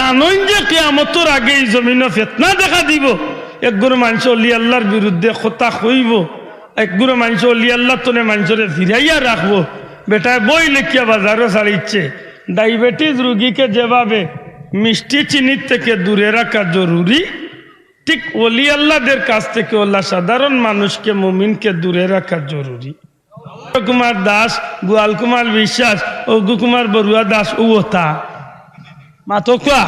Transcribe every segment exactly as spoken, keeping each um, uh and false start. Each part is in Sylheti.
জানইন যে কিয়ামতর আগে ই জমিনো ফিতনা দেখা দিবো। একগুর মানষে অলি আল্লার বিরুদ্ধে কথা কইবো, একগুর মানষে অলি আল্লার তনে মানষরে ফিরাইয়া রাখবো। বেটায় বই লেখিয়া বাজারো ছাড়িছে, ডায়াবেটিস রুগীকে যেভাবে মিষ্টি চিনির থেকে দূরে রাখা জরুরি, ঠিক অলি আল্লাদের কাছ থেকে অলা সাধারণ মানুষকে, মুমিনকে দূরে রাখা জরুরি। কুমার দাস, গোয়াল কুমার বিশ্বাস, অগু কুমার বড়ুয়া দাস, অউ অতা। মাতউক্কা,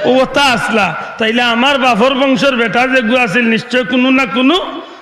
অউ অতা আছলা। তাইলে আমার বাফর বংশর বেটা যেগু আছিল, নিশ্চয় কুনু না কুনু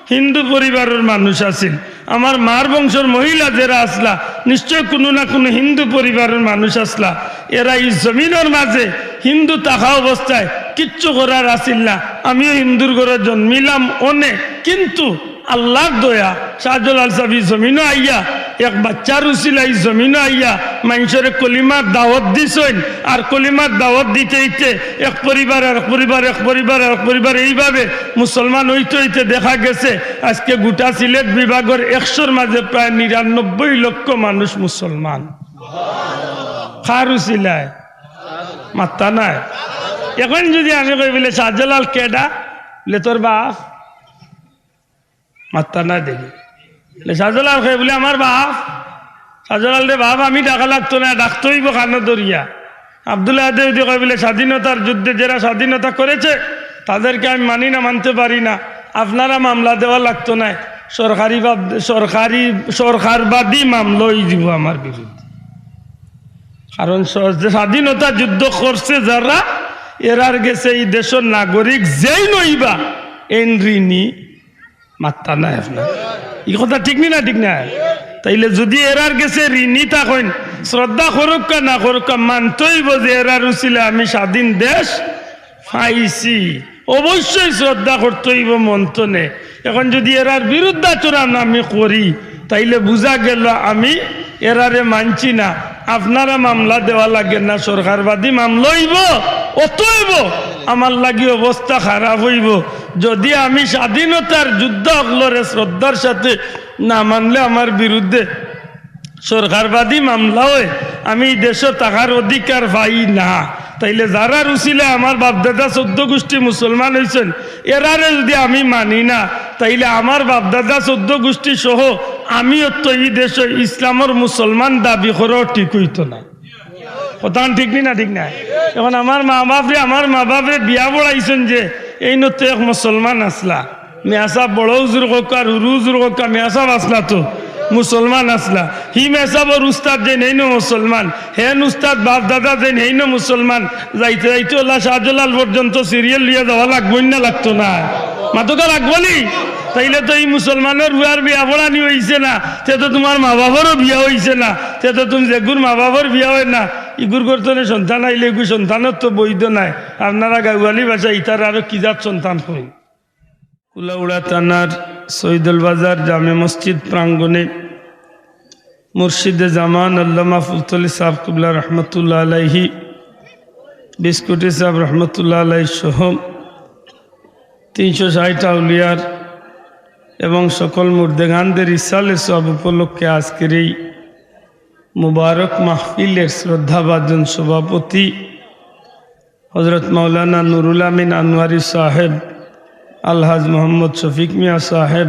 হিন্দু পরিবারর মানুষ আছিল। আমার মার বংশর মহিলা যেরা আছলা, নিশ্চয় কুনু না কুনু হিন্দু পরিবারর মানুষ আছলা। এরা ই জমিনর মাঝে হিন্দু থাকা অবস্থায় কিচ্ছু করার আছিল না। আমিও হিন্দুর ঘরো জন্মিলাম অনে, কিন্তু আল্লার দয়া, শাহজালাল সাব ই জমিনো আইয়া, এক বাচ্চার উছিলায় ই জমিনো আইয়া, মানষরে কলিমার দাওয়াত দিছইন। আর কলিমার দাওয়াত দিতে দিতে এক পরিবার, আর এক পরিবার, এক পরিবার, আর এক পরিবার, এইভাবে মুসলমান অইতে অইতে দেখা গেছে আজকে গোটা সিলেট বিভাগর একশোর মাঝে প্রায় নিরানব্বই লক্ষ মানুষ মুসলমান। কার উছিলায়? মাত্তা নাই। এখন যদি আমি কই বুলে, "শাহজালাল কেডা?" বুলে, "তোর বাফ।" মাত্তা নাই দেখি। বুলে, "শাহজালাল কে?" বুলে, "আমার বাফ।" শাহজালালরে বাফ আমি ডাকা লাগতো না, ডাকতে অইবো কানো ধরিয়া। আব্দুল আহাদে যদি কয় বুলে, "স্বাধীনতার যুদ্ধে যেরা স্বাধীনতা করেছে, তাদেরকে আমি মানি না, মানতে পারি না, আপনারা মামলা দেওয়া লাগতো না, সরকারি বাদ-, সরকারি, সরকারবাদী মামলা অইযিবো আমার বিরুদ্ধে।" কারণ স-, যে স্বাধীনতা যুদ্ধ করছে যারা, এরার গেছে ই দেশর নাগরিক যেইন অইবা, এইন ঋণী। মাত্তা নাই আপনার। ই কথা ঠিক নি না, ঠিক না? তাইলে যদি এরার গেছে ঋণী থাকইন, শ্রদ্ধা করউক্কা না করউক্কা, মানতে অইবো যে এরার উছিলায় আমি স্বাধীন দেশ পাইছি। অবশ্যই শ্রদ্ধা করতে অইবো মন থনে। এখন যদি এরার বিরুদ্ধাচরণ আমি করি, তাইলে বুঝা গেল আমি এরারে মানছি না। আপনারা মামলা দেওয়া লাগে না, সরকারবাদী মামলা অইবো। অতএব আমার লাগি অবস্থা খারাপ অইবো যদি আমি স্বাধীনতার যোদ্ধা অকলরে শ্রদ্ধার সাথে না মানলে আমার বিরুদ্ধে সরকারবাদী মামলা অয়, আমি ই দেশো থাকার অধিকার পাই না। তাইলে যারার উছিলায় আমার বাপদাদা চৌদ্দ গুষ্টি মুসলমান অইছইন, এরারে যদি আমি মানি না, তাইলে আমার বাপদাদা চৌদ্দ গুষ্টি সহ আমিও তো ই দেশো ইসলামর মুসলমান দাবি করাও ঠিক অইতো না। কথাখান ঠিক নি না, ঠিক না? এখন আমার মা বাফরে, আমার মা বাফরে বিয়া পড়াইছইন যে, এইন তো এক মুসলমান আছলা, মেসাব বড় হুজুর কউক্কা আর হুরু হুজুর কউক্কা, মেসাব আছলা তো, মুসলমান আছলা। হি মেসাবর উস্তাদ যেইন, হেইনও মুসলমান। হেন উস্তাদ বাপ দাদা যেইন, হেইনও মুসলমান। যাইতে যাইতে অলা শাহজালাল পর্যন্ত সিরিয়াল লইয়া যাওয়া লাগবো না, লাগতো না? মাতউক্কা, লাগবো নি? তাইলে তো ই মুসলমানর পুয়ার বিয়া পড়ানি অইছে না, তে তো তুমার মা বাফরও বিয়া অইছে না, তে তো তুমি যেগুর মা বাফর বিয়া অয় না, ইগুর ঘর থনে সন্তান আইলে ইগু সন্তানর তো বৈধ নায়। আপনারা গাঁওয়ালি ভাষায় ইতার আরো কি জাত সন্তান কইন? কুলাউড়া থানার সৈদল বাজার জামে মসজিদ প্রাঙ্গণে মুর্শিদে জামান আল্লামা ফুলতলি সাহেব কিবলা রহমতুল্লাহ আলাইহি, বিস্কুটি সাহেব রহমতুল্লাহ আলাইহি সহ তিনশো ষাট আউলিয়ার এবং সকল মুর্দেগানদের ইসালে সওয়াব উপলক্ষে আজকের এই মুবারক মাহফিলের শ্রদ্ধাভাজন সভাপতি হযরত মাওলানা নুরুল আমিন আনোয়ারী সাহেব, আলহাজ মোহাম্মদ শফিক মিয়া সাহেব,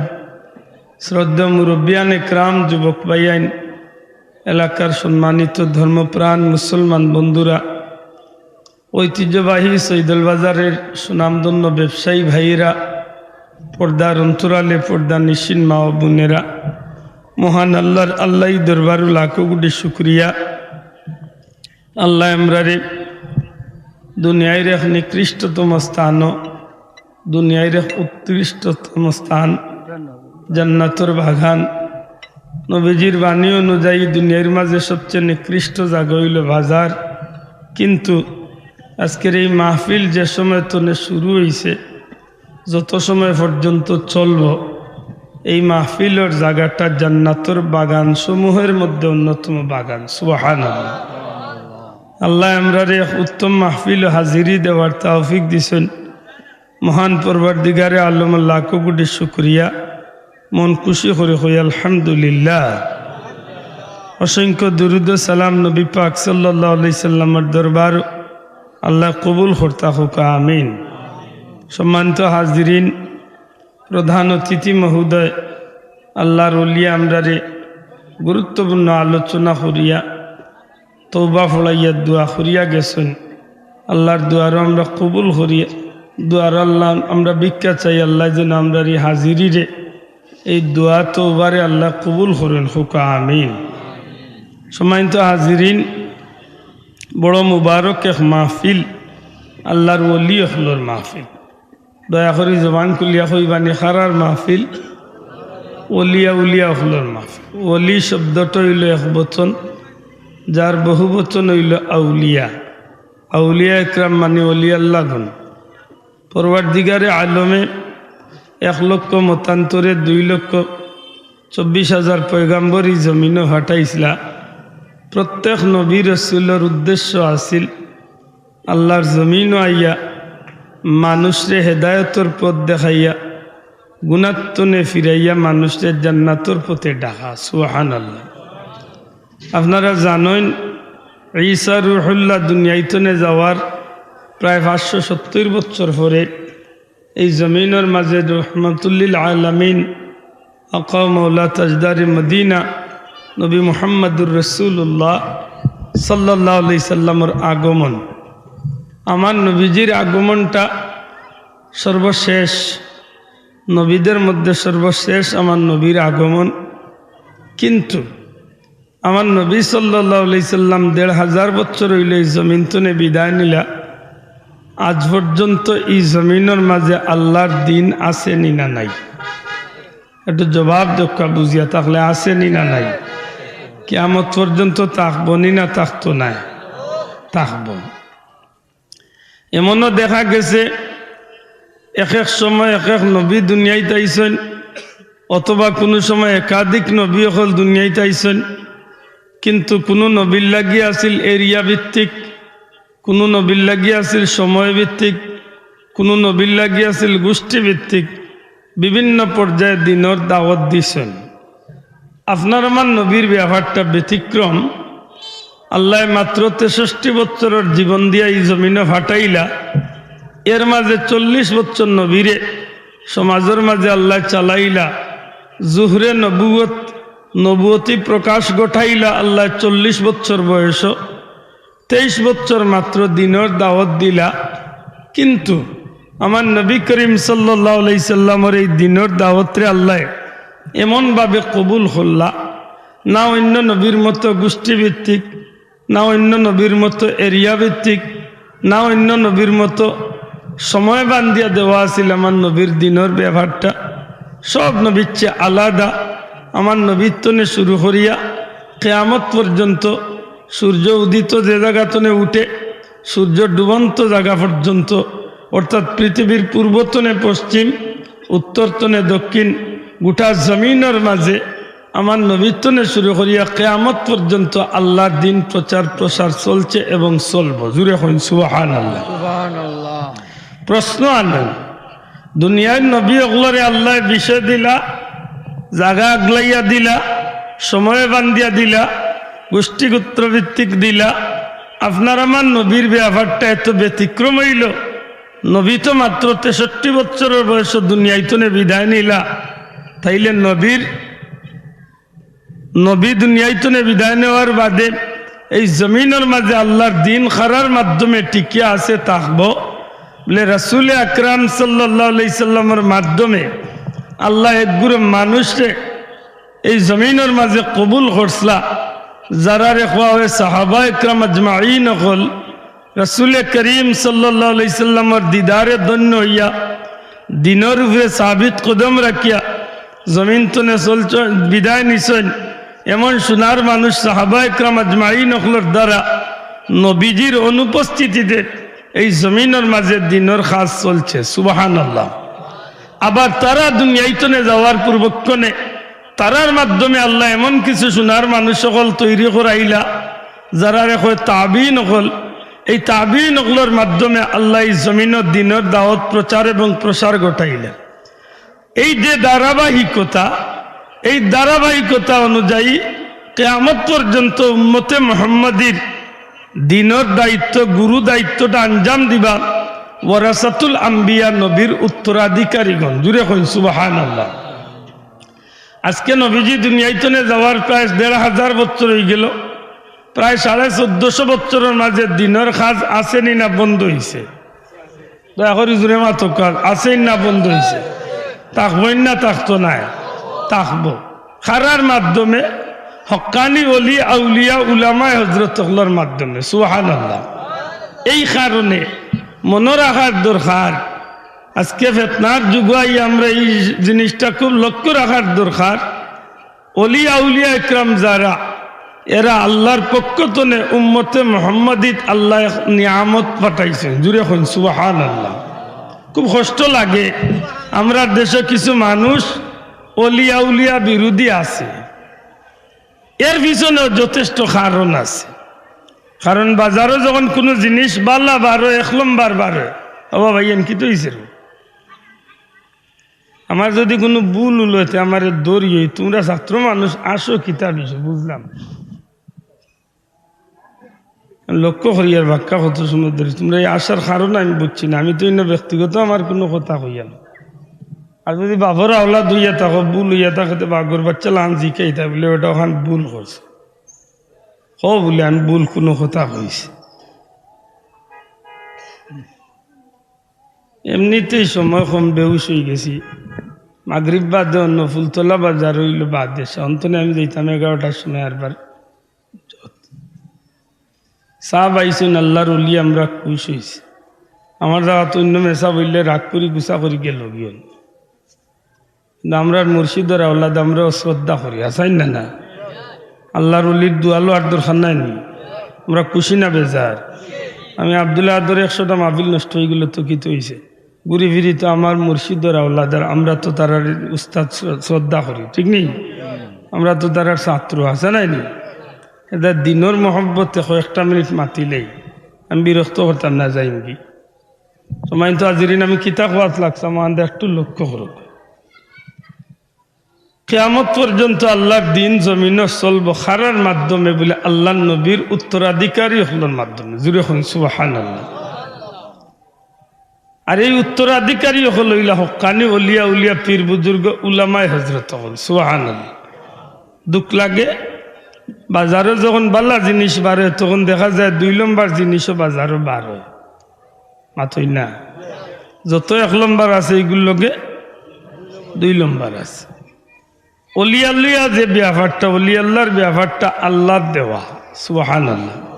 শ্রদ্ধেয় মুরব্বিয়ান একরাম, যুবক ভাইয়াইন, এলাকার সম্মানিত ধর্মপ্রাণ মুসলমান বন্ধুরা, ঐতিহ্যবাহী সৈদল বাজারের সুনামধন্য ব্যবসায়ী ভাইয়েরা, পর্দার অন্তরালে পর্দা নিশিন মা ও বোনেরা, মহান আল্লাহর আল্লাহী দরবারো লাখো কোটি শুকরিয়া। আল্লাহ আমরারে দুনিয়ার এক নিকৃষ্টতম স্থান, দুনিয়ার এক উৎকৃষ্টতম স্থান, জান্নাতর বাগান। নবীজির বাণী অনুযায়ী দুনিয়ার মাঝে সবচেয়ে নিকৃষ্ট জাগা অইলো বাজার। কিন্তু আজকের এই মাহফিল যে সময় তনে শুরু অইছে, যত সময় পর্যন্ত চলবো, এই মাহফিলর জাগাটা জান্নাতর বাগান সমূহের মধ্যে অন্যতম বাগান। সুবহানাল্লাহ। আল্লাহ আমরারে এক উত্তম মাহফিলো হাজিরি দেওয়ার তৌফিক দিছইন। মহান পরওয়ারদিগারে আলমর লাখো কোটি শুকরিয়া। মন খুশি করি কই আলহামদুলিল্লাহ। অসংখ্য দুরুদ ও সালাম নবী পাক সাল্লাল্লাহু আলাইহি সাল্লামর দরবার। আল্লায় কবুল করতা হউক, আমিন। সম্মানিত হাজিরিন, প্রধান অতিথি মহোদয়, আল্লাহর ওলি আমরারে গুরুত্বপূর্ণ আলোচনা করিয়া, তওবা পড়াইয়া, দোয়া করিয়া গেছইন। আল্লাহর দুয়ারো আমরা কবুল করি, দুয়ারো আল্লাহ আমরা ভিক্ষা চাই, আল্লায় যেন আমরার এই হাজিরিরে, এই দোয়া তওবারে আল্লায় কবুল করইন, হউক আমিন। সম্মানিত হাজিরিন, বড় মুবারক এক মাহফিল, আল্লাহর ওলি অকলর মাহফিল। দয়া করি জবান খুলিয়া কইবানি, কারার মাহফিল? ওলি আউলিয়া অকলর মাহফিল। ওলি শব্দটা অইলো এক বচন, যার বহু বচন অইলো আউলিয়া। আউলিয়া একরাম মানে ওলি আল্লাহগণ। পরওয়ারদিগারে আলমে এক লক্ষ মতান্তরে দুই লক্ষ চব্বিশ হাজার পয়গাম্বর ই জমিনো পাঠাইছলা। প্রত্যেক নবী রসুলর উদ্দেশ্য আছিল আল্লাহর জমিনো আইয়া মানুষরে হেদায়তর পথ দেখাইয়া, গুনাত্তনে ফিরাইয়া মানুষরে জান্নাতর পথে ডাকা। সুবহানাল্লাহ। আপনারা জানইন, ঈসা রুহুল্লাহ দুনিয়াইতনে যাওয়ার প্রায় পাঁচশো সত্তইর বছর পরে এই জমিনর মাঝে রহমাতুল্লিল আলামিন, আকা মাওলা তাজদারে মদিনা, নবী মুহাম্মাদুর রাসূলুল্লাহ সাল্লাল্লাহু আলাইহি সাল্লামর আগমন। আমার নবীজির আগমনটা সর্বশেষ, নবীদের মধ্যে সর্বশেষ আমার নবীর আগমন। কিন্তু আমার নবী সাল্লাল্লাহু আলাইহি সাল্লাম দেড় হাজার বছর অইলো ই জমিন তনে বিদায় নিলা। আজ পর্যন্ত ই জমিনর মাঝে আল্লাহর দিন আছে নি না নাই? একটু জবাব দেউক্কা বুঝিয়া থাকলে, আছে নি না নাই? কিয়ামত পর্যন্ত থাকবো নি না থাকতো নায়? থাকবো। এমনও দেখা গেছে, এক এক সময় এক এক নবী দুনিয়াইত আইছইন, অথবা কুনু সময় একাধিক নবী অকল দুনিয়াইত আইছইন, কিন্তু কুনু নবীর লাগি আছিল এরিয়া ভিত্তিক, কুনু নবীর লাগি আছিল সময় ভিত্তিক, কুনু নবীর লাগি আছিল গোষ্ঠী ভিত্তিক। বিভিন্ন পর্যায়ে দিনর দাওয়াত দিছইন। আপনার আমার নবীর ব্যাপারটা ব্যতিক্রম। আল্লায় মাত্র তেষট্টি বছরর জীবন দিয়া ই জমিনো পাঠাইলা, এর মাঝে চল্লিশ বছর নবীরে সমাজর মাঝে আল্লায় চালাইলা। জুহরে নবুয়ত, নবুয়তি প্রকাশ ঘটাইলা আল্লায় চল্লিশ বছর বয়সো। তেইশ বছর মাত্র দিনর দাওয়াত দিলা, কিন্তু আমার নবী করিম সাল্লাল্লাহু আলাইহি সাল্লামর এই দিনর দাওয়াতরে আল্লায় এমনভাবে কবুল করলা, না অন্য নবীর মতো গোষ্ঠীভিত্তিক, না অন্য নবীর মতো এরিয়া ভিত্তিক, না অন্য নবীর মতো সময় বান্ধিয়া দেওয়া আছিল আমার নবীর দিনর ব্যাপারটা। সব নবীর চেয়ে আলাদা। আমার নবীর তনে শুরু করিয়া কিয়ামত পর্যন্ত, সূর্য উদিত যে জাগা তনে উঠে, সূর্য ডুবন্ত জাগা পর্যন্ত, অর্থাৎ পৃথিবীর পূর্ব তনে পশ্চিম, উত্তর তনে দক্ষিণ, গোটা জমিনর মাঝে আমার নবীর তনে শুরু করিয়া কিয়ামত পর্যন্ত আল্লাহর দিন প্রচার প্রসার চলছে এবং চলবো। জুরে কইন সুবহানাল্লাহ। সুবহানাল্লাহ। প্রশ্ন আনো, দুনিয়ার নবী অকলরে আল্লায় বিষয় দিলা, জাগা আগলাইয়া দিলা, সময় বান্ধিয়া দিলা, গোষ্ঠী গোত্র ভিত্তিক দিলা। আপনার আমার নবীর ব্যাপারটা এত ব্যতিক্রম অইলো। নবী তো মাত্র তেষট্টি বছরর বয়সো দুনিয়াইত তনে বিদায় নিলা, তাইলে নবীর নবী দুনিয়াইত তনে বিদায় নেওয়ার বাদে এই জমিনর মাঝে আল্লাহর দিন কারার মাধ্যমে টিকিয়া আছে থাকবো? বলে, রাসূলে আকরাম সাল্লাল্লাহু আলাইহি সাল্লামর মাধ্যমে আল্লায় এক গুরু মানুষরে এই জমিনর মাঝে কবুল করছলা, যারারে কওয়া অয় সাহাবা একরাম আজমাইন অকল। রাসূলে করিম সাল্লাল্লাহু আলাইহি সাল্লামর দিদারে ধন্য অইয়া, দিনর উপরে সাবিত কদম রাখিয়া, জমিন তনে চলছইন, বিদায় নিছইন, এমন সোনার মানুষ সাহাবা একরাম আজমাইন অকলর দ্বারা নবীজির অনুপস্থিতিতে এই জমিনর মাঝে দিনর কাজ চলছে। সুবহানাল্লাহ। আবার তারা দুনিয়াইত তনে যাওয়ার পূর্বক্ষণে তারার মাধ্যমে আল্লায় এমন কিছু সোনার মানুষ অকল তৈরি করাইলা, যারারে কয় তাবিন অকল। এই তাবিন অকলর মাধ্যমে আল্লায় এই জমিনো দিনর দাওয়াত প্রচার এবং প্রসার ঘটাইলা। এই যে ধারাবাহিকতা, এই ধারাবাহিকতা অনুযায়ী কিয়ামত পর্যন্ত উম্মতে মুহাম্মাদির দ্বীনর দায়িত্ব, গুরু দায়িত্বটা আঞ্জাম দিবা ওয়ারাসাতুল আম্বিয়া, নবীর উত্তরাধিকারীগণ। জুরে কইন সুবহানাল্লাহ। আজকে নবীজি দুনিয়াইতনে যাওয়ার প্রায় দেড় হাজার বছর অইগেলো। প্রায় সাড়ে চৌদ্দশো বছরর মাঝে দ্বীনর কাজ আছেনি না বন্ধ অইছে? দয়া করি জুরে মাতউক্কা, আছেনি না বন্ধ অইছে? থাকবোনি না থাকতো নায়? থাকবো। কারার মাধ্যমে? হক্কানি অলি আউলিয়া উলামায়ে হজরত অকলর মাধ্যমে। সুবহানাল্লাহ। এই কারণে মনো রাখার দরকার, আজকে ফেতনার যুগো আইয়া আমরা এই জিনিসটা খুব লক্ষ্য রাখার দরকার। অলি আউলিয়া একরাম যারা, এরা আল্লার পক্ষ তনে উম্মতে মুহাম্মাদিত আল্লায় এক নিয়ামত পাঠাইছইন। জুরে কইন সুবহানাল্লাহ। খুব কষ্ট লাগে, আমরার দেশো কিছু মানুষ অলি আউলিয়া বিরোধী আছে, এর পিছনেও যথেষ্ট কারণ আছে। কারণ বাজারো যখন কুনু জিনিস বালা বারয়, এক লম্বর বারয়, "ও বা ভাই, এন কিতা অইছে রে?" আমার যুদি কুনু ভুল উল অয় তে আমারে ধরিও, তুমরা ছাত্র মানুষ আছো, কিতা বিষয় বুঝলাম। লক্ষ্য করি আর বাক্কা কত সময় ধরি, তুমরা এই আসার কারণ আমি বুঝছি না। আমি তো ইনো ব্যক্তিগত আমার কুনু কথা কইয়ার না। আর যুদি বাফর আওলাদ অইয়া থাকো, ভুল অইয়া থাকে, তে বাগর বাচ্চা লান জিকাইতা বুলে, "ওটা ওখান ভুল করছে।" কও বুলে, "আমি ভুল কুনু কথা কইছি।" এমনিতেই সময় কম, বেহুশ অইগেছি। মাগরিব বাদে অন্য ফুলতলা বাজার অইলো বাদে, অন্তনে আমি যাইতাম এগারোটার সময় আরবার। সাব আইছইন, আল্লার অলি, আমরা খুশ অইছি। আমার জাগাত অন্য মেসাব অইলে রাগ করি গুসা করি গেলো গিয়া। কিন্তু আমরার মুর্শিদর আওলাদ, আমরাও শ্রদ্ধা করি, আছইন না, না? আল্লার অলির দোয়া লওয়ার দরকার নাই নি? আমরা খুশি না বেজার? আমি আব্দুল আহাদর একশোটা মাহফিল নষ্ট অইগেলো তো কিতা অইছে? ঘুরি ফিরি তো আমার মুর্শিদর আওলাদ, আর আমরা তো তারার উস্তাদ শ্র-, শ্রদ্ধা করি, ঠিক নি? আমরা তো তারার ছাত্র, আছে নায় নি? এটা দ্বীনর মহব্বতে কয়েকটা মিনিট মাতিলেই আমি বিরক্ত করতাম না, যাইমগি। সম্মানিত হাজিরিন, আমি কিতা কওয়াত লাগছি, আমারে একটু লক্ষ্য করউক। কিয়ামত পর্যন্ত আল্লার দ্বীন জমিনো চলবো কারার মাধ্যমে বুলে? আল্লার নবীর উত্তরাধিকারী অকলর মাধ্যমে। জুরে কইন সুবহানাল্লাহ। আর এই উত্তরাধিকারী অকল অইলা হক্কানি অলি আউলিয়া, পীর বুজুর্গ, উলামায়ে হজরত অকল। সুবহানাল্লাহ। দুখ লাগে, বাজারো যখন বালা জিনিস বারয়, তখন দেখা যায় দুই লম্বর জিনিসও বাজারো বারয়। মাতইন না? যত এক লম্বর আছে, ইগুর লগে দুই লম্বর আছে। অলি আউলিয়া যে ব্যাপারটা, অলি আল্লার ব্যাপারটা আল্লার দেওয়া। সুবহানাল্লাহ।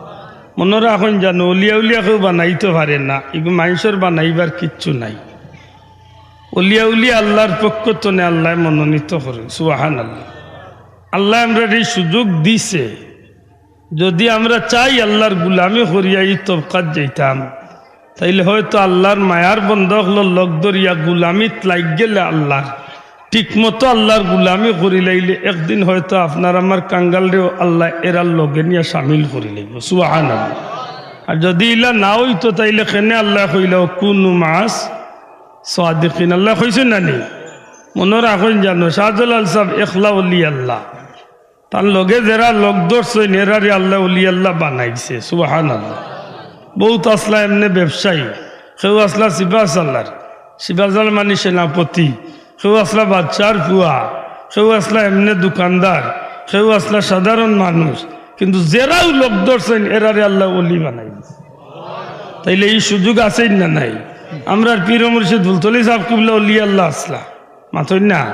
মনো রাখইন জানো, অলি আউলিয়া কেউ বানাইতো পারে না, ইগু মানষর বানাইবার কিচ্ছু নাই। অলি আউলিয়া আল্লার পক্ষ তনে আল্লায় মনোনীত করইন। সুবহানাল্লাহ। আল্লায় আমরারে এই সুযোগ দিছে, যুদি আমরা চাই আল্লার গুলামি করিয়া ই তবকাত যাইতাম, তাইলে হয়তো আল্লার মায়ার বন্দা অকলর লগ ধরিয়া গুলামিত লাগি গেলে আল্লার, ঠিক মতো আল্লার গুলামি করিলাইলে একদিন হয়তো আপনার আমার কাঙ্গালরেও আল্লায় এরার লগে নিয়া শামিল করিলাইবো। সুবহানাল্লাহ। আর যুদি ইলা না অইতো, তাইলে কেনে আল্লায় কইলা, "কুনু মাস সাদিকিন"? আল্লায় কইছইন না নি? মনো রাখইন জানো, শাহজালাল সাব একলা অলি আল্লাহ। তান লগে যেরা লগ ধরছইন, এরারে আল্লায় অলি আল্লাহ বানাইছে। সুবহানাল্লাহ। বউত আছলা এমনে ব্যবসায়ী, কেউ আছলা সিপাহসালার, সিপাহসালার মানি সেনাপতি, কেউ আছলা বাদশার পুয়া, কেউ আছলা এমনে দোকানদার, কেউ আছলা সাধারণ মানুষ, কিন্তু যেরাউ লগ ধরছইন, এরারে আল্লায় অলি বানাইছে। তাইলে ই সুযোগ আছেনি না নাই? আমরার পীর মুর্শিদ ফুলতলি সাব কিবলা অলি আল্লাহ আছলা। মাতইন না?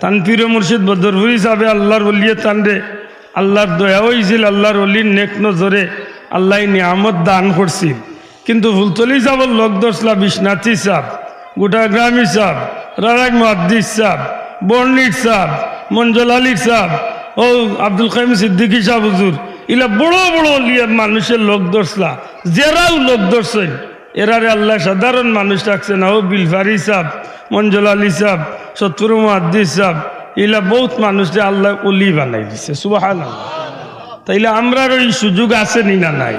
তান পীর মুর্শিদ বদরপুরি সাবে আল্লার অলিয়ে তানরে, আল্লার দয়া অইছিল, আল্লার অলির নেক নজরে আল্লায় নিয়ামত দান করছিল। কিন্তু ফুলতলি সাবর লগ ধরছলা বিশ্বনাথী সাব, গুটাগ্রামী সাব, রারাক মুহাদ্দিস সাব, বর্ণিক সাব, মঞ্জল আলী সাব, ও আব্দুল কাইম সিদ্দিকী সাব হুজুর, ইলা বড় বড় অলিয়ে মানুষে লগ ধরছলা, যেরাউ লগ ধরছইন, এরারে আল্লায় সাধারণ মানুষ রাখছে না। ও বিলফারি সাব, মঞ্জল আলী সাব, সতপুর মুহাদ্দিস সাব, ইলা বউত মানুষরে আল্লায় অলি বানাই দিছে। সুবহানাল্লাহ। তাইলে আমরারও ই সুযোগ আছেনি না নাই?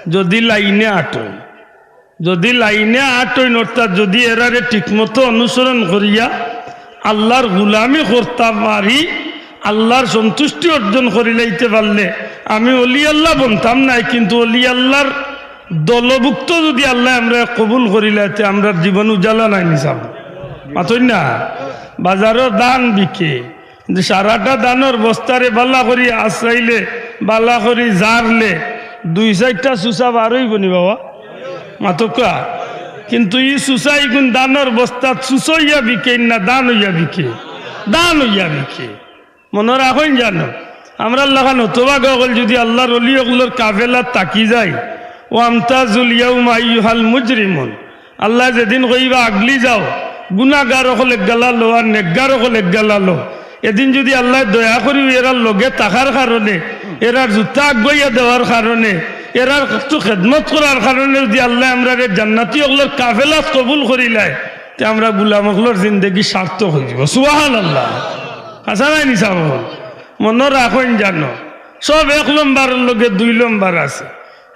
যুদি লাইনে আটইন, যুদি লাইনে আটইন, অর্থাৎ যুদি এরারে ঠিকমতো অনুসরণ করিয়া আল্লার গুলামি করতা পারি, আল্লাহর সন্তুষ্টি অর্জন করিলাইতে পারলে আমি অলি আল্লাহ বনতাম নায়, কিন্তু অলি আল্লাহর দলভুক্ত যুদি আল্লায় আমরারে কবুল করিলায়, তে আমরার জীবন উজালা নায় নি সাব? মাতইন না? বাজারো ধান বিকে, কিন্তু সারাটা ধানর বস্তারে বালা করি আছড়াইলে, বালা করি ঝাড়লে, দুই চাইরটা চুচা বার অইবো নি বাবা? মাতউক্কা। কিন্তু ই চুচা ইগুন ধানর বস্তাত চুচা অইয়া বিকে না ধান অইয়া বিকে? ধান অইয়া বিকে। মনো রাখইন জানো, আমরার লাখান হতভাগা অকল যুদি আল্লাহর অলি অকলর কাফেলাত থাকি যাই, "ওয়ামতাজুল ইয়াউমা আইয়ুহাল মুজরিমুন।" আল্লায় যেদিন কইবা, "আগলি যাও, গুনাগার অকল এক গালা লও আর নেকগার অকল এক গালা লও।" এদিন যুদি আল্লায় দয়া করিউ এরার লগে থাকার কারণে, এরার জুতা আগুয়াইয়া দেওয়ার কারণে, এরার একটু খেদমত করার কারণে যুদি আল্লায় আমরারে জান্নাতি অকলর কাফেলাত কবুল করিলায়, তে আমরার গুলাম অকলর জিন্দেগি সার্থক অইযিবো। সুবহানাল্লাহ। হাছা নায় নি সাব? মনো রাখইন জানো, সব এক লম্বরর লগে দুই লম্বর আছে।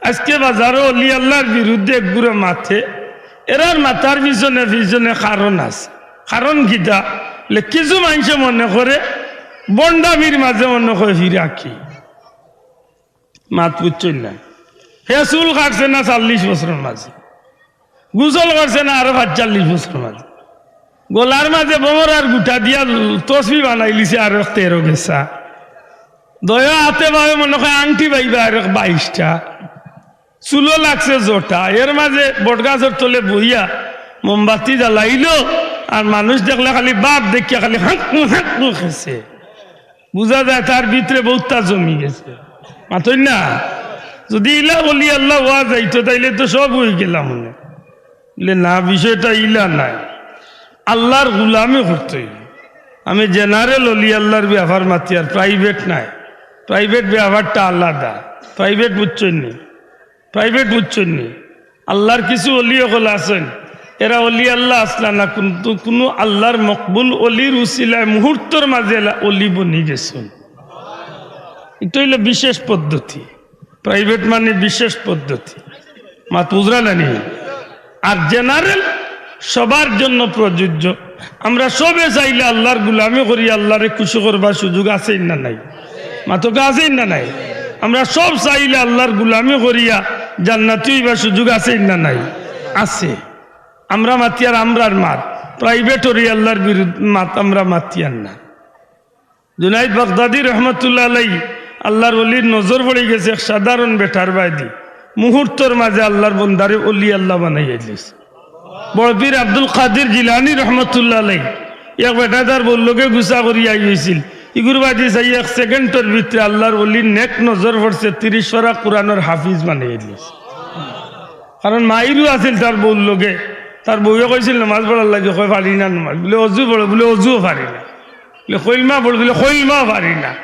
আইজকে বাজারো অলি আল্লাহর বিরুদ্ধে একগুরে মাতে, এরার মাতার পিছনে পিছনে কারণ আছে। কারণ কিতা? অইলে কিছু মানষে মনে করে ভন্ডামির মাঝে মনে করে ফিরাকি। মাত বুঝছইন না? হে চুল কাটছে না চল্লিশ বছরর মাঝে, গোসল করছে না আরো পাঁচচল্লিশ বছরর মাঝে, গলার মাঝে ভমরার গুটা দিয়া তসবি বানাইলিছে আরো তেরো গেছা, দুইও আতে বায় মনে কয় আংটি বাইবা আরো বাইশটা, চুলো লাগছে জটা, এর মাঝে বটগাছর তলে বইয়া মোমবাতি জ্বালাইলো, আর মানুষ দেখলে খালি বাপ দেখিয়া খালি হাঁকু হাঁকু খেছে। বুঝা যায় তার ভিতরে বউততা জমি গেছে। মাতইন না? যুদি ইলা অলি আল্লাহ অওয়া যাইতো, তাইলে তো সব অইগেলাম অনে। বলে, "না, বিষয়টা ইলা নায়, আল্লাহর গুলামি করতে অইবো।" আমি general অলি আল্লাহর বেয়াপার মাতিয়ার, private নায়। Private বেয়াপারটা আলাদা। Private বুঝছইন নি? Private বুঝছইন নি? আল্লাহর কিছু অলি অকল আছইন, এরা অলি আল্লাহ আছলা না, কিন্তু কুনু আল্লাহর মকবুল অলির উছিলায় মুহূর্তর মাঝে এলা অলি বনি গেছইন। ইটা অইলো বিশেষ পদ্ধতি। Private মানে বিশেষ পদ্ধতি। মাত বুঝরা না নি? আর general সবার জন্য প্রযোজ্য। আমরা সবে চাইলে আল্লাহর গুলামি করি, আল্লাহরে খুশি করবার সুযোগ আছে না নাই? মাতউক্কা, আছে না নাই? আমরা সব চাইলে আল্লাহর গুলামি করিয়া জান্নাতি অইবার সুযোগ আছে না নাই? আছে। আমরা মাতিয়ার আমরার মাত, private অলি আল্লাহর বিরুদ্ধে মাত আমরা মাতিয়ার না। জুনাইদ বাগদাদি রহমতুল্লাহ আলাই, আল্লাহর অলির নজর পড়ি গেছে এক সাধারণ বেটার বায়দি, মুহূর্তর মাঝে আল্লাহর বন্দারে অলি আল্লাহ বানাইয়া দিছে। বড় পীর আব্দুল কাদির জিলানী রহমতুল্লাহ আলাই, এক বেটা তার বউর লগে গুছা করি আই অইছিল, ইগুর বায়দি চাই এক সেকেন্ডর ভিতরে আল্লাহর অলির নেক নজর পড়ছে, তিরিশ পারা কোরআনর হাফিজ বানাইয়া দিছে। কারণ মাইরও আছিল তার বউর লগে, তার বউয়ে কইছিল নমাজ পড়ার লাগি, কয়, "পারি না নমাজ।" বলে, "অজু পড়ো।" বলে, "অজুও পারি না।" বলে, "কলমা পড়ো।" বলে, "কলমাও পারি না।"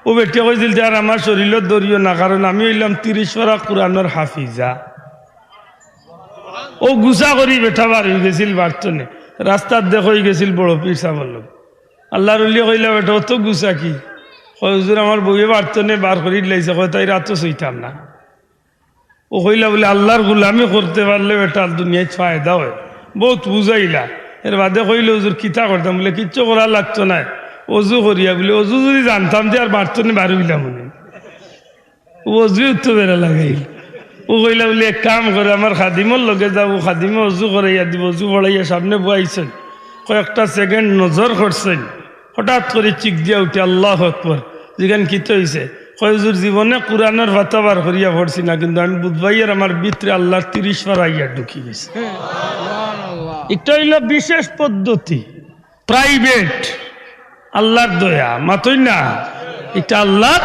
অউ বেটিয়ে কইছিল, "তে আর আমার শরীরও ধরিও না, কারণ আমি অইলাম তিরিশ পারা কোরআনর হাফিজা।" অউ গুছা করি বেটা বার অইগেছিল বাড়ির তনে, রাস্তাত দেখা অইগেছিল বড় পীর সাবর লগে। আল্লাহর অলিয়ে কইলা, "বেটা, অত গুছা কি?" কয়, "হুজুর, আমার বউয়ে বাড়ির তনে বার করিলাইছে, কয় তাইর আতো ছইতাম না।" অউ কইলা বলে, "আল্লাহর গুলামি করতে পারলে বেটা দুনিয়াত ফায়দা অয়।" বউত বুঝাইলা, এর বাদে কইলো, "হুজুর, কিতা করতাম?" বলে, "কিচ্ছু করা লাগতো নায়, অজু করিয়া।" বলে, "অজু যুদি জানতাম তে আর বাড়ির তনে বার অইলাম অনে।" অজু তো বেড়া লাগাইল। অউ কইলা বলে, "এক কাম করো, আমার খাদিমর লগে যাও, খাদিমে অজু করাইয়া দিবো।" অজু পড়াইয়া সামনে বওয়াইছইন, কয়েকটা সেকেন্ড নজর করছইন, হঠাৎ করি চিক দিয়া উঠে, "আল্লাহু আকবার।" জিগাইন, "কিতা অইছে?" কয়, "হুজুর, জীবনে কোরআনর পাতা বার করিয়া পড়ছি না, কিন্তু আমি বুঝবাইয়ার আমার ভিতরে আল্লাহর তিরিশ পারা আইয়া ঢুকি গেছে।" ইটা অইলো বিশেষ পদ্ধতি, private। আল্লাহর দয়া, মাতইন না, ইটা আল্লাহর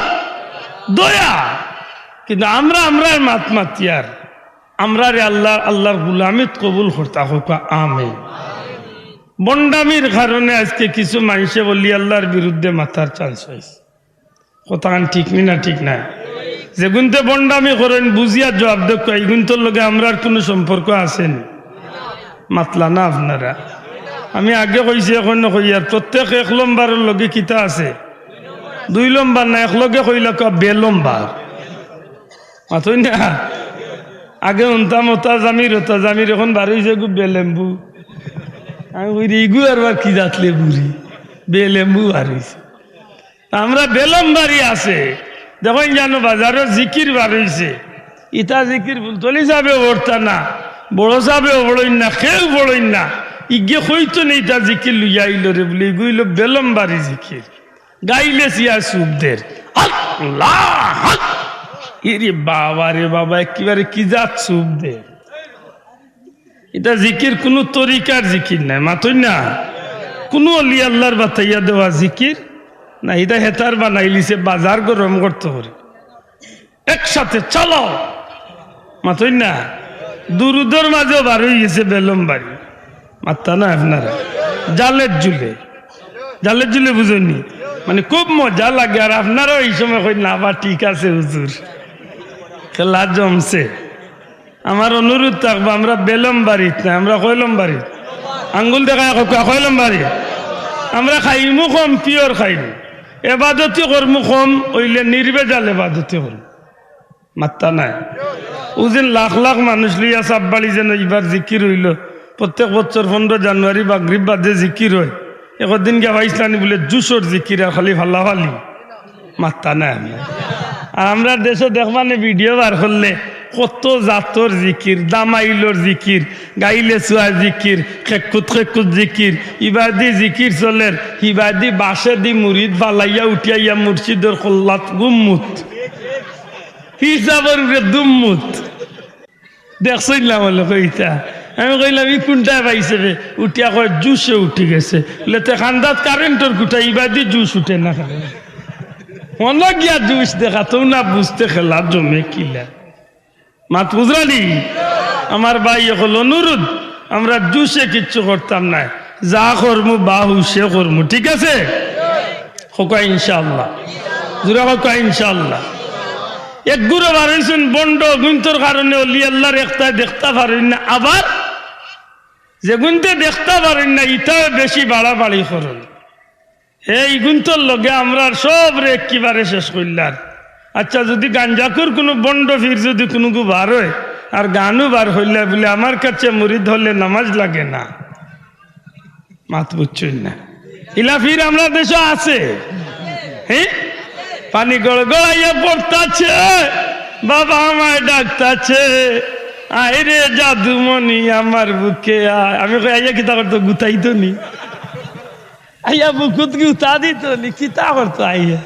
দয়া। কিন্তু আমরা আমরার মাত মাতিয়ার, আমরারে আল্লাহ, আল্লাহর গুলামিত কবুল করতা কউক্কা, আমিন। ভন্ডামির কারণে আইজকে কিছু মানষে অলি আল্লাহর বিরুদ্ধে মাতার chance পাইছে। কথাখান ঠিক নি না ঠিক নায়? যেগুনতে ভন্ডামি করইন, বুঝিয়া জুয়াপ দেউক্কা, ইগুনতর লগে আমরার কুনু সম্পর্ক আছে নি? মাতলা না আপনারা। আমি আগে কইছি, অখনো কইয়ার, প্রত্যেক এক লম্বরর লগে কিতা আছে? দুই লম্বর না, এক লগে কইলা কউক্কা বে লম্বর। মাতইন না? আগে হুনতাম অতা জামির, অতা জামির, অখন বার অইছে গু বেলেম্বু। আমি কই রে, ইগু আরবার কি জাত লেবু রে? বেলেম্বু বার অইছে। আমরা বেলমবাড়ি আছে, দেখইন জানো বাজারো জিকির বার অইছে। ইতা জিকির ফুলতলি সাহেবেও পড়তা না, বড় সাহেবেও পড়ইন না, কেউ পড়ইন না। ইগে কইতো নি ইতা জিকির লইয়া আইলো রে বুলি, ইগু অইলো বেলমবাড়ি জিকির। গাইলে সিয়া সুপ দের। আল্লাহ! ইরে বাবা রে বাবা, একেবারে কি জাত সুপ দের। ইটা জিকির কুনু তরিকার জিকির নায়, মাতইন না। কুনু অলি আল্লাহর বাতাইয়া দেওয়া জিকির না, ইটা হেতার বানাইলিছে বাজার গরম করতো করি। একসাথে চালাও, মাতইন না। দুরুদর মাঝেও বার অইগেছে বেলমবাড়ি, মাত্তা না আপনারা। জালের জুলে, জালের জুলে বুঝইন নি, মানে খুব মজা লাগে। আর আপনারাও ই সময় কইন না, "আবার ঠিক আছে হুজুর, খেলা জমছে।" আমার অনুরোধ থাকবো, আমরা বেলমবাড়িত না, আমরা কয়লমবাড়িত। আঙ্গুল দেখাইয়া কউক্কা, কয়লমবাড়িত। আমরা খাইমু কম, পিওর খাইমু। এবাদতি করমু কম, অইলে নির্ভেজাল এবাদতি করমু। মাত্তা নাই। অউ যেন লাখ লাখ মানুষ লইয়া সাববাড়ি যেন ইবার জিকির অইলো। প্রত্যেক বছর পনেরো জানুয়ারি মাগরিব বাদে জিকির অয়। একদিন গিয়া পাইছলানি বুলে জুসর জিকির আর খালি ফালাফালি। মাত্তা নাই আমরা। আর আমরার দেশো দেখবানে ভিডিও বার করলে কত জাতর জিকির, দামাইলর জিকির, গাইলে সুয়ার জিকির, খেকুত খেকুত জিকির, ইবাদি জিকির চলের, হিবাদি বাঁশেদি মুরিদ ফালাইয়া উঠিয়া ইয়া মুর্শিদর কল্লাত গুম্মুত। হিসাবর উপরে দুম্মুত। দেখছইন না বলে কইতা। আমি কইলাম, "ই কুনটায় পাইছে বে?" উঠিয়া কয়, "জুসে উঠি গেছে।" বলে, "তে কান্দাত কারেন্টর খুটা, ইবাদি জুস উঠে না কেনে?" মনো গিয়া জুস দেখা, তো না বুঝতে খেলা জমে কিলা। মাত বুঝরানি? আমার ভাই অকল, অনুরোধ, আমরা জুসে কিচ্ছু করতাম নায়, যা করমু বাহুশে করমু, ঠিক আছে? কউক্কা ইনশাআল্লাহ। জুরে কউক্কা ইনশাআল্লাহ। এক গুরু বার অইছইন বন্ড, গুইন্তর কারণে অলি আল্লাহর একটায় দেখতা পারইন না। আবার যেগুইন্তে দেখতা পারইন না, ইতায় বেশি বাড়াবাড়ি করইন। হে ইগুইন্তর লগে আমরার সবরে একেবারে শেষ করিলার। আচ্ছা, যুদি গাঞ্জাখুর কুনু বন্ড ফির যুদি কুনুগু বার অয়, আর গানও বার করিলার বুলে, "আমার কাছে মুরিদ হলে নামাজ লাগে না।" মাত বুঝছইন না। ইলা ফির আমরার দেশো আছে। হে? পানি গড়গড়াইয়া পড়তাছে, বাবা আমায় ডাকতাছে, "আয় রে জাদুমণি আমার বুকে আয়।" আমি কই, "আইয়া কিতা করতো, গুতাইতো নি? আইয়া বুকুত গুতা দিতো নি, কিতা করতো আইয়া?"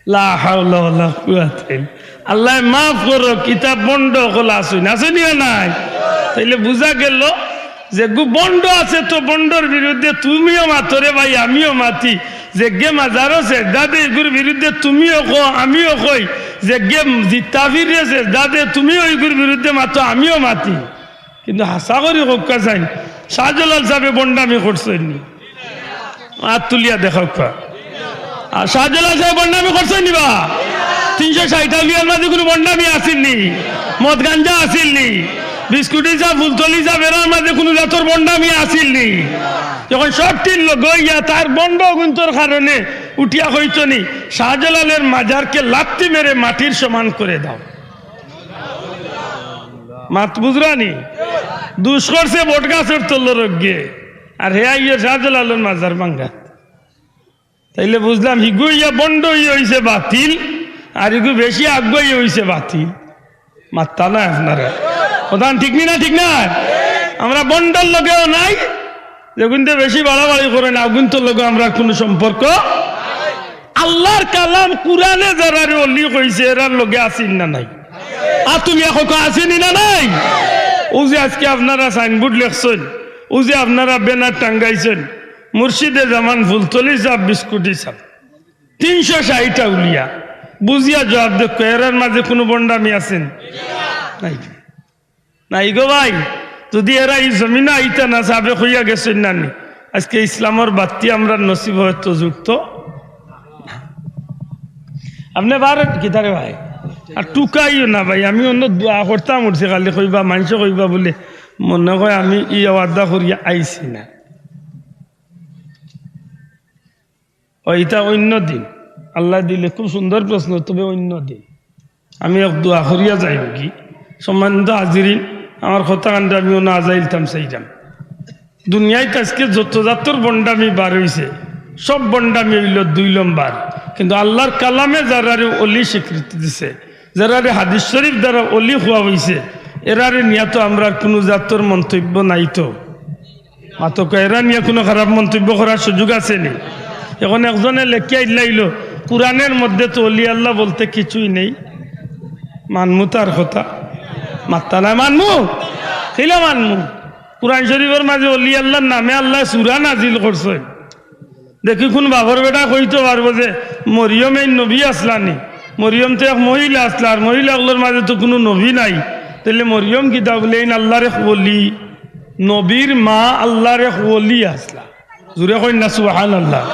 লা হাওলা ওয়ালা কুওয়াতা ইল্লা। আল্লায় মাফ করউক, ইতা বন্ড অকল আছইন, আছইন নি না নাই? তাইলে বুঝা গেল যেগু বন্ড আছে তো বন্ডর বিরুদ্ধে তুমিও মাতো রে ভাই, আমিও মাতি। যেগে মাজারো সেজদা দে, ইগুর বিরুদ্ধে তুমিও কও, আমিও কই। যেগে জিত্তাফিররে সেজদা দে, তুমিও ইগুর বিরুদ্ধে মাতো, আমিও মাতি। কিন্তু হাছা করি কউক্কা চাইন, শাহজালাল সাহেবে বন্ডামি করছইন নি? আত তুলিয়া দেখাউক্কা। আর শাহজালাল সাহেবে বন্ডামি করছইন নি বা? তিনশো ষাইট আউলিয়ার মাঝে কুনু বন্ডামি আছিল নি? মদ গাঞ্জা আছিল নি? বিস্কুটি সাব, ফুলতলি সাব, এরার মাঝে কুনু জাতর বন্ডামি আছিল নি? যখন সবটির লগে অইয়া তার বন্ড গুইন্তর কারণে উঠিয়া কইতো নি, "শাহজালালের মাজারকে লাত্তি মেরে মাটির সমান করে দাও।" মাত বুঝরানি? দুষ করছে বট গাছর তলর অগে, আর হে আইয়া শাহজালালর মাজার ভাঙ্গাত। তাইলে বুঝলাম, হিগু ইয়া বন্ড ইয়া অইছে বাতিল, আর হিগু বেশি আগুয়াই অইছে বাতিল। মাত্তা নাই আপনারা। কথা ঠিক নি না, ঠিক না? আমরা বন্ডর লগেও নাই, যেগুইন্তে বেশি বাড়াবাড়ি করইন, অগুইন্তর লগে আমরার কুনু সম্পর্ক। আল্লাহর কালাম কুরআনে যারারে অলি কইছে, এরার লগে আছইন না নাই? আত তুলিয়া কউক্কা, আছইন নি না নাই? অউ যে আজকে আপনারা সাইনবোর্ড লেখছইন, অউ যে আপনারা ব্যানার টাঙ্গাইছইন, মুর্শিদে জামান ফুলতলি সাব, বিস্কুটি সাব, তিনশো ষাইট আউলিয়া, বুঝিয়া জুয়াব দেউক্কা, এরার মাঝে কুনু বন্ডামি আছে নি? নাই। নাই গো ভাই, যুদি এরা ই জমিনো আইতা না, সাবে কইয়া গেছইন না নি, আজকে ইসলামর বাত্তি আমরার নসিব অইতো জুটতো। আপনে বার কিতারে ভাই? আর টুকাইও না ভাই, আমি অন্য দোয়া করতাম উঠছি, খালি কইবা, মানষে কইবা বুলে, মনে কয় আমি ই ওয়াদা করিয়া আইছি না। ও, ইটা অন্য দিন। আল্লায় দিলে খুব সুন্দর প্রশ্ন, তবে অন্য দিন। আমি এক দোয়া করিয়া যাইমুগি। সম্মানিত হাজিরিন, আমার কথা কান্ডে আমি অন্য আজাইলতাম চাইরাম। দুনিয়াত আজকে যত জাতর বন্ডামি বার অইছে, সব ভন্ডামি অইলো দুই লম্বার। কিন্তু আল্লার কালামে যারারে অলি স্বীকৃতি দিছে, যারারে হাদিস শরীফ দ্বারা অলি কওয়া অইছে, এরারে নিয়া তো আমরার কুনু জাতর মন্তব্য নাই তো। মাতউক্কা, এরা নিয়া কুনু খারাপ মন্তব্য করার সুযোগ আছে নি? এখন একজনে লেখিয়া ইল্লাইলো, "কুরআনের মধ্যে তো অলি আল্লাহ বলতে কিছুই নেই।" মানমু তার কথা? মাত্তা নাই, মানমু? কিলা মানমু? কুরআন শরীফর মাঝে অলি আল্লাহর নামে আল্লায় সূরা নাজিল করছইন। দেখি কুন বাপর বেটা কইতো পারবো যে মরিয়ম এইন নবী আছলা নি? মরিয়ম তো এক মহিলা আছলা, আর মহিলা অকলর মাঝে তো কুনু নবী নাই। তাইলে মরিয়ম কিতা? বুলে এইন আল্লাহর এক অলি, নবীর মা আল্লাহর এক অলি আছলা। জুরে কইন না সুবহানাল্লাহ।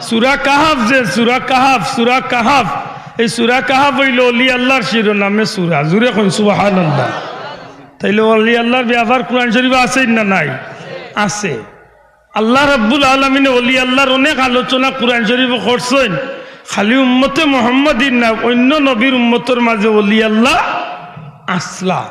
সূরা কাহাফ যে, সূরা কাহাফ, সূরা কাহাফ, এই সূরা কাহাফ অইলো অলি আল্লাহর শিরোনামে সূরা। জুরে কইন সুবহানাল্লাহ। তাইলে অলি আল্লাহর ব্যাপার কুরআন শরীফে আছে না নাই? আছে। আল্লাহ রাব্বুল আলামিনে অলি আল্লাহর অনেক আলোচনা কুরআন শরীফে করছইন। খালি উম্মতে মুহাম্মাদীর না, অইন্য নবীর উম্মতর মাঝে অলি আল্লাহ আছলা।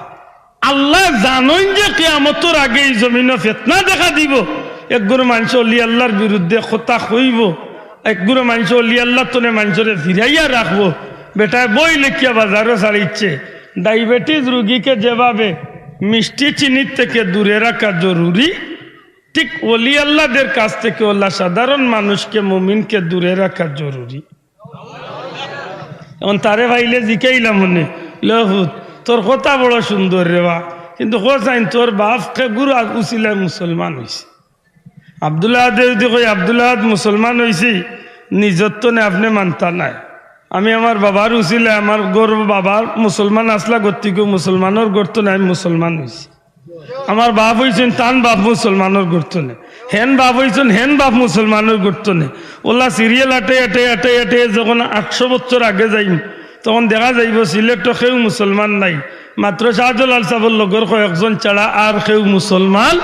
আল্লায় জানইন যে কিয়ামতর আগে ই জমিনো ফিতনা দেখা দিবো, একগুর মানষে অলি আল্লাহর বিরুদ্ধে কথা কইবো, একগুর মানষে অলি আল্লাহর তনে মানষরে ফিরাইয়া রাখবো। বেটায় বই লেখিয়া বাজারো ছাড়িছে, ডায়াবেটিস রুগীকে যেভাবে মিষ্টি চিনির থেকে দূরে রাখা জরুরি, ঠিক অলি আল্লাহদের কাছ থেকে অলা সাধারণ মানুষকে, মুমিনকে দূরে রাখা জরুরি। এখন তারে পাইলে জিকাইলাম মনে, "লে পুত, তোর কথা বড় সুন্দর রে বা, কিন্তু কছাইন তোর বাপ কেগুর উছিলায় মুসলমান অইছে?" আব্দুল আহাদে যদি কয়, "আব্দুল আহাদ মুসলমান অইছি, নিজর তনে আপনে মানতা নায়। আমি আমার বাবার উছিলায়, আমার ঘর বাবা মুসলমান আছলা, গতিকে মুসলমানর ঘর তনে আমি মুসলমান অইছি।" আমার বাপ অইছইন, তান বাপ মুসলমানর ঘর তনে। হেন বাপ অইছইন, হেন বাপ মুসলমানর ঘর তনে। অলা সিরিয়াল আটে, আটে, আটে, আটে যখন আটশো বছর আগে যাইম, তখন দেখা যাইবো সিলেটো কেউ মুসলমান নাই। মাত্র শাহজালাল সাবর লগর কয়েকজন ছাড়া আর কেউ মুসলমান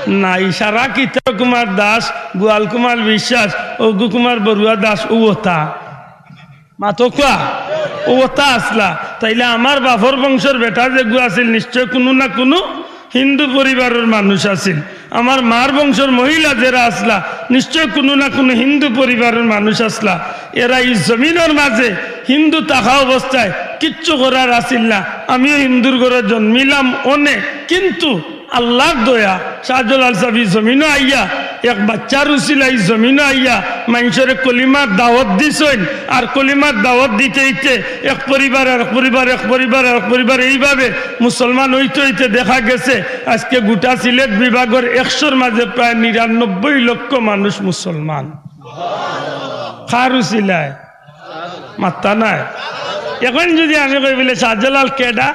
নাই। সারা কিতা কুমার দাস, গোয়াল কুমার বিশ্বাস, অগু কুমার বড়ুয়া দাস, অউ অতা। মাতউক্কা, অউ অতা আছলা। তাইলে আমার বাপর বংশর বেটা যেগু আছিল, নিশ্চয় কুনু না কুনু হিন্দু পরিবারর মানুষ আছিল। আমার মার বংশর মহিলা যেরা আছলা, নিশ্চয় কুনু না কুনু হিন্দু পরিবারর মানুষ আছলা। এরা ই জমিনর মাঝে হিন্দু থাকা অবস্থায় কিচ্ছু করার আছিল না। আমিও হিন্দুর ঘরো জন্মিলাম অনে, কিন্তু আল্লাহর দয়া, শাহজালাল সাব ই জমিনো আইয়া, এক বাচ্চার উছিলায় ই জমিনো আইয়া, মানষরে কলিমার দাওয়াত দিছইন, আর কলিমার দাওয়াত দিতে দিতে এক পরিবার, আর এক পরিবার, এক পরিবার, আর এক পরিবার, এইভাবে মুসলমান অইতে অইতে দেখা গেছে আজকে গোটা সিলেট বিভাগর একশোর মাঝে প্রায় নিরানব্বই লক্ষ মানুষ মুসলমান। কার উছিলায়? মাত্তা নাই। এখন যদি আমি কই বুলে, "শাহজালাল কেডা?"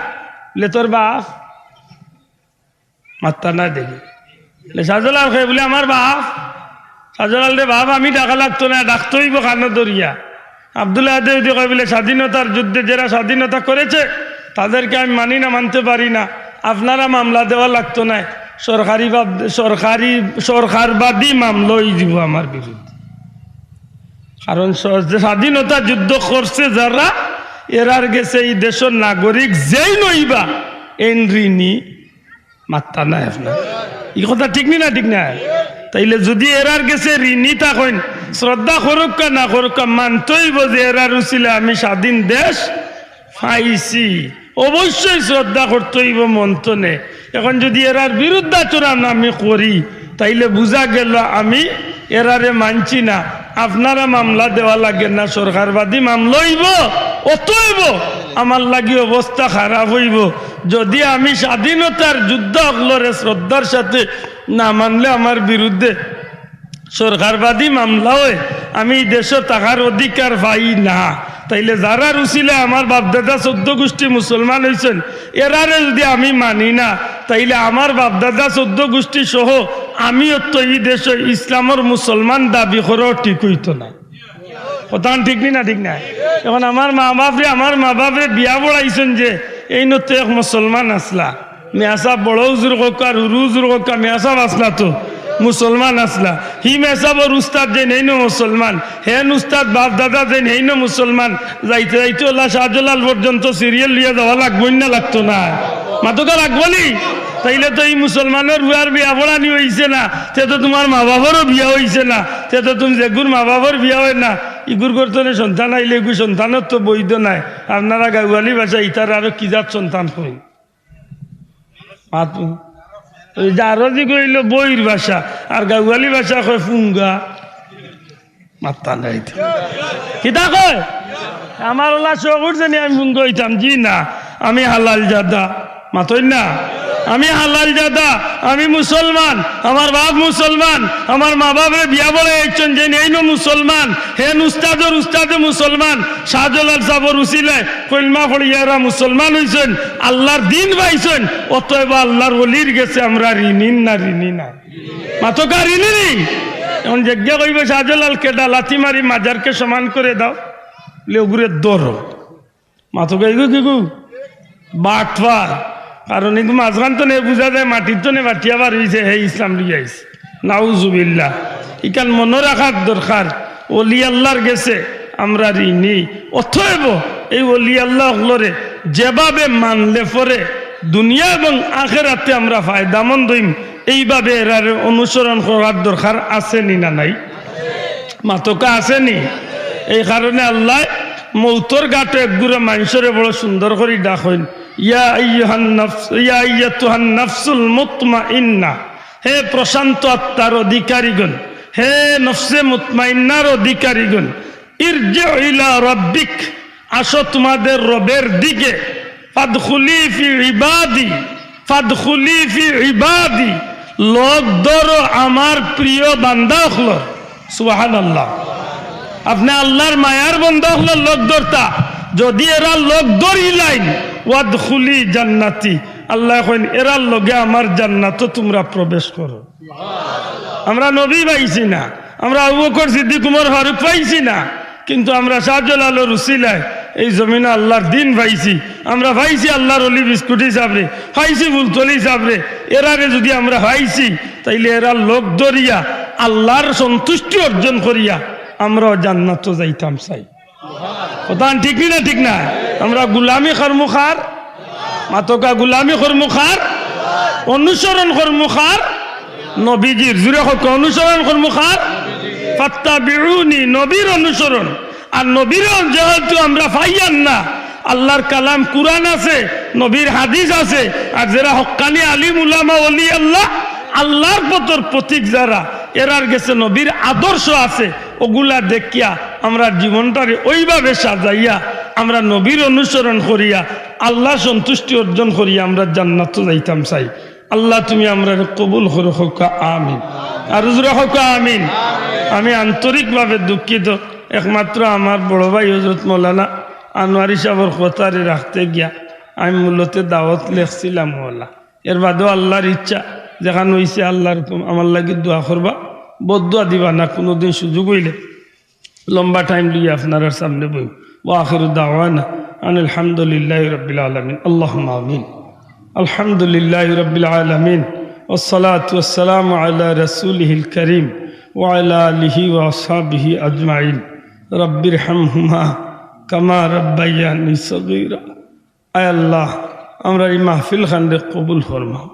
বুলে, "তোর বাপ।" মাত্তা নাই দেখি। বুলে, "শাহজালাল কে?" বুলে, "আমার বাপ।" শাহজালাল রে বাপ আমি ডাকা লাগতো না, ডাকতে অইবো কানো ধরিয়া। আব্দুল আহাদে যদি কয় বুলে, "স্বাধীনতার যুদ্ধে যেরা স্বাধীনতা করেছে, তাদেরকে আমি মানি না, মানতে পারি না, আপনারা মামলা দেওয়া লাগতো না, সরকারি বাদ-, সরকারি, সরকারবাদী মামলা অইযিবো আমার বিরুদ্ধে।" কারণ স-, যে স্বাধীনতা যুদ্ধ করছে যারা, এরার গেছে ই দেশর নাগরিক যেইন অইবা, এইন ঋণী মাত্তা নাই আপনার। ই কথা ঠিক নি না, ঠিক না? তাইলে যদি এরার গেছে ঋণী থাকইন, শ্রদ্ধা করউক্কা না করউক্কা, মানতে অইবো যে এরার উছিলায় আমি স্বাধীন দেশ পাইছি। অবশ্যই শ্রদ্ধা করতে অইবো মন তনে। এখন যদি এরার বিরুদ্ধাচরণ আমি করি, তাইলে বুঝা গেল আমি এরারে মানছি না। আপনারা মামলা দেওয়া লাগে না, সরকারবাদী মামলা অইবো, অতএব আমার লাগি অবস্থা খারাপ অইবো। যদি আমি স্বাধীনতার যোদ্ধা অকলরে শ্রদ্ধার সাথে না মানলে আমার বিরুদ্ধে সরকারবাদী মামলা অয়, আমি ই দেশো থাকার অধিকার পাই না। তাইলে যারার উছিলায় আমার বাপদাদা চৌদ্দ গুষ্টি মুসলমান অইছইন, এরারে যদি আমি মানি না, তাইলে আমার বাপদাদা চৌদ্দ গুষ্টি সহ আমিও তো ই দেশো ইসলামর মুসলমান দাবি করাও ঠিক অইতো না। কথাখান ঠিক নি না, ঠিক না? এখন আমার মা বাপরে, আমার মা বাপরে বিয়া পড়াইছইন যে, এইন তো এক মুসলমান আছলা, মেয়াসাব বড় হুজুর কউক্কা আর হুরু হুজুর কউক্কা, মেয়াসাব আছলা তো, মুসলমান আছলা। হি মেয়াসাবর উস্তাদ যেইন, হেইনও মুসলমান। হেন উস্তাদ বাপ দাদা যেইন, হেইনও মুসলমান। যাইতে যাইতে অলা শাহজালাল পর্যন্ত সিরিয়াল লইয়া যাওয়া লাগবো না, লাগতো না? মাতউক্কা, লাগবো নি? তাইলে তো ই মুসলমানর ফুয়ার বিয়া পড়ানি অইছে না, তে তো তুমার মা বাপরও বিয়া অইছে না। তে তো তুমি যেগুর মা বাবার বিয়া অয় না, ইগুর ঘর তনে সন্তান আইলে ইগু সন্তানর তো বৈধ নায়। আপনারা গাঁওয়ালি ভাষা ইতার আরো কি জাত সন্তান কইন? মাত-, ওই যে আরো যে কইল বইর ভাষা, আর গাঁওয়ালি ভাষা কয় ফুঙ্গা। মাত্তা নাই তো। কিতা কয়? আমার ওলা শখ উঠছে নি আমি ফুঙ্গা অইতাম? জি না, আমি হালাল জাদা। মাতইন না? আমি হালাল জাদা, আমি মুসলমান, আমার বাপ মুসলমান, আমার মা বাপরে বিয়া বড়াই আইছইন যে নেইন মুসলমান, হেন উস্তাদর উস্তাদে মুসলমান, শাহজালাল সাবর উসিলায় কলমা পড়িয়া এরা মুসলমান অইছইন, আল্লার দিন পাইছইন, অতএব আল্লার ওলির গেছে আমরা ঋণী না, ঋণী না? মাতকা ঋণী নি? এখন যেগিয়ে কইব শাহজালাল কেডা, লাথি মারি মাজারকে সমান করে দাও, লে ওগুরে ধরো। মাতকা ইগু কিগু? বাটপার। কারণ ইগু মাঝখান তনে বুঝা যায়, মাটির তনে বাটিয়া বার অইছে, হে ইসলাম লইয়া আইছে। নাউজুবিল্লাহ। ইখান মনো রাখার দরকার, ওলি আল্লার গেছে আমরা ঋণী। অতএব এই ওলি আল্লা অকলরে যেভাবে মানলে পরে দুনিয়া এবং আখেরাতে আমরা ফায়দামন্দ অইমু, এইভাবে এরারে অনুসরণ করার দরকার আছে নি না নাই? মাতকা আছে নি? এই কারণে আল্লায় মৌতর ঘাটো এক গুরা মানষরে বড় সুন্দর করি ডাকইন, ইয়া আইয়ুহান নাফস, ইয়া আইয়াতুহান নাফসুল মুতমাইন্না, হে প্রশান্ত আত্মার অধিকারীগণ, হে নফসে মুতমাইন্নার অধিকারীগণ, ইরজি ইলা রাব্বিক, আসো তোমাদের রবের দিকে, ফাদখুলি ফি ইবাদি, ফাদখুলি ফি ইবাদি, লগ ধরো আমার প্রিয় বান্দা অকলর। সুবহানাল্লাহ। আপনে আল্লার মায়ার বান্দা অকলর লগ ধরতা, যদি এরা লগ ধরিলাইন, ওয়াদখুলি জান্নাতি, আল্লায় কইন এরার লগে আমার জান্নাতো তুমরা প্রবেশ করো। আমরা নবী পাইছি না, আমরা আবু বকর সিদ্দিক উমর ফারুক পাইছি না, কিন্তু আমরা শাহজালালর উসিলায় এই জমিনো আল্লার দিন পাইছি। আমরা পাইছি আল্লার ওলি বিস্কুটি সাবরে, পাইছি ফুলতলি সাবরে। এরারে যদি আমরা পাইছি, তাইলে এরার লগ ধরিয়া আল্লার সন্তুষ্টি অর্জন করিয়া আমরাও জান্নাতো যাইতাম চাই। কথা ঠিক নি না ঠিক না? আমরা গুলামি করমু কার? মাতকা গুলামি করমু কার? অনুসরণ করমু কার? নবীজির। জুরে কউক্কা, অনুসরণ করমু কার? ফাত্তাবিউনি, নবীর অনুসরণ। আর নবীর যেহেতু আমরা পাইয়ার না, আল্লার কালাম কুরআন আছে, নবীর হাদিস আছে, আর যেরা হক্কানি আলিম উলামা ওলি আল্লা, আল্লার পথর পথিক যারা, এরার গেছে নবীর আদর্শ আছে, ওগুলা দেখিয়া আমরা জীবনটারে ওইভাবে সাজাইয়া আমরা নবীর অনুসরণ করিয়া আল্লার সন্তুষ্টি অর্জন করিয়া আমরা জান্নাতো যাইতাম চাই। আল্লা তুমি আমরারে কবুল করো, কউক্কা আমিন। আর জুরে কউক্কা আমিন। আমি আন্তরিকভাবে দুঃখিত, একমাত্র আমার বড় ভাই হজরত মৌলানা আনোয়ারি সাবর কথারে রাখতে গিয়া আমি মূলত দাওয়াত লেখছিলাম ওলা। এর বাদেও আল্লার ইচ্ছা, যেখান অইছে আল্লার হুকুম, আমার লাগি দোয়া করবা, বদদোয়া দিবা না, কুনুদিন সুযোগ অইলে লম্বা টাইম লইয়া আপনারার সামনে বইমু। ওয়া আখিরু দাওয়ানা আনিল হামদুলিল্লাহি রাব্বিল আলামিন। আল্লাহুম্মা আমিন। আলহামদুলিল্লাহি রাব্বিল আলামিন। ওয়াসসালাতু ওয়াসসালামু আলা রাসূলিহিল কারীম ওয়া আলা আলিহি ওয়া আসহাবিহি আজমাইন। রাব্বিরহামহুমা কামা রাব্বায়ানি সগীরা। আয় আল্লাহ, আমরার ই মাহফিল খানরে কবুল ফরমাও।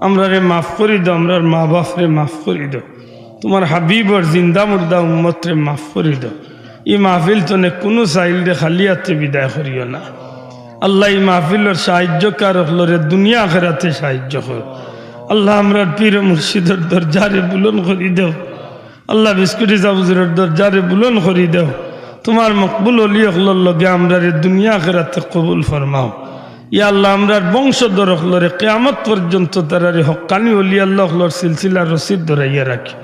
আমরারে মাফ করি দেও, আমরার মা বাপরে মাফ করি দেও। তুমার হাবিবর জিন্দা মুর্দা উম্মতরে মাফ করি দেও। ই মাহফিল তনে কুনু সাইলরে খালি আতে বিদায় করিও না। আল্লাহ, ই মাহফিলর সাহায্যকার অকলরে দুনিয়া আখেরাতে সাহায্য করো। আল্লাহ, আমরার পীর মুর্শিদর দরজারে বুলন্দ করি দেও। আল্লাহ, বিস্কুটি সাব হুজুরর দরজারে বুলন্দ করি দেও। তুমার মকবুল ওলি অকলর লগে আমরারে দুনিয়া আখেরাতে কবুল ফরমাও। ইয়া আল্লাহ, আমরার বংশধর অকলরে কিয়ামত পর্যন্ত তারারে হক্কানি ওলি আল্লাহ অকলর সিলসিলার রশিদ ধরাইয়া রাখি।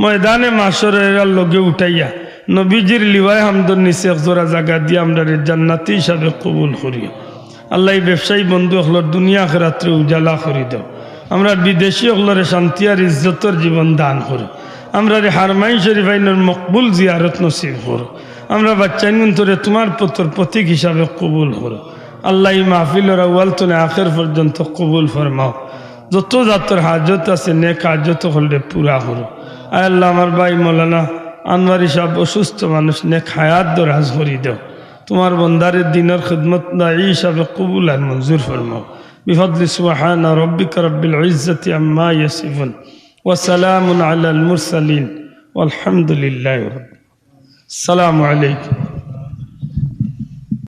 ময়দানে মাশরে এরার লগে উঠাইয়া নবীজির লিওয়ায়ে হামদর নিচে এক জোড়া জাগা দিয়া আমরারে জান্নাতি হিসাবে কবুল করিও। আল্লাহ, ই ব্যবসায়ী বন্ধু অকলর দুনিয়া আখেরাতরে উজালা করি দেও। আমরার বিদেশি অকলরে শান্তি আর ইজ্জতর জীবন দান করো। আমরারে হারমাইন শরীফাইনর মকবুল জিয়ারত নসিব করো। আমরার বাচ্চাইনগুন্তরে তুমার পথর পথিক হিসাবে কবুল করো। আল্লাহ, ই মাহফিলর আউয়াল তনে আখের পর্যন্ত কবুল ফরমাও। যত জাতর হাজত আছে, নেক হাজত অকলরে পুরা করো। আয় আল্লাহ, আমার ভাই মৌলানা আনোয়ারি সাব অসুস্থ মানুষ, নেক হায়াত দরাজ করি দেও। তুমার বন্দারে দিনর খিদমত দায়ী হিসাবে কবুল আর মঞ্জুর ফরমাও। বিফাদলি সুবহানা রাব্বিকা রাব্বিল ইজ্জাতি আম্মা ইয়াসিফুন। ওয়া সালামুন আলাল মুরসালিন। والحمد لله رب العالمين. السلام عليكم.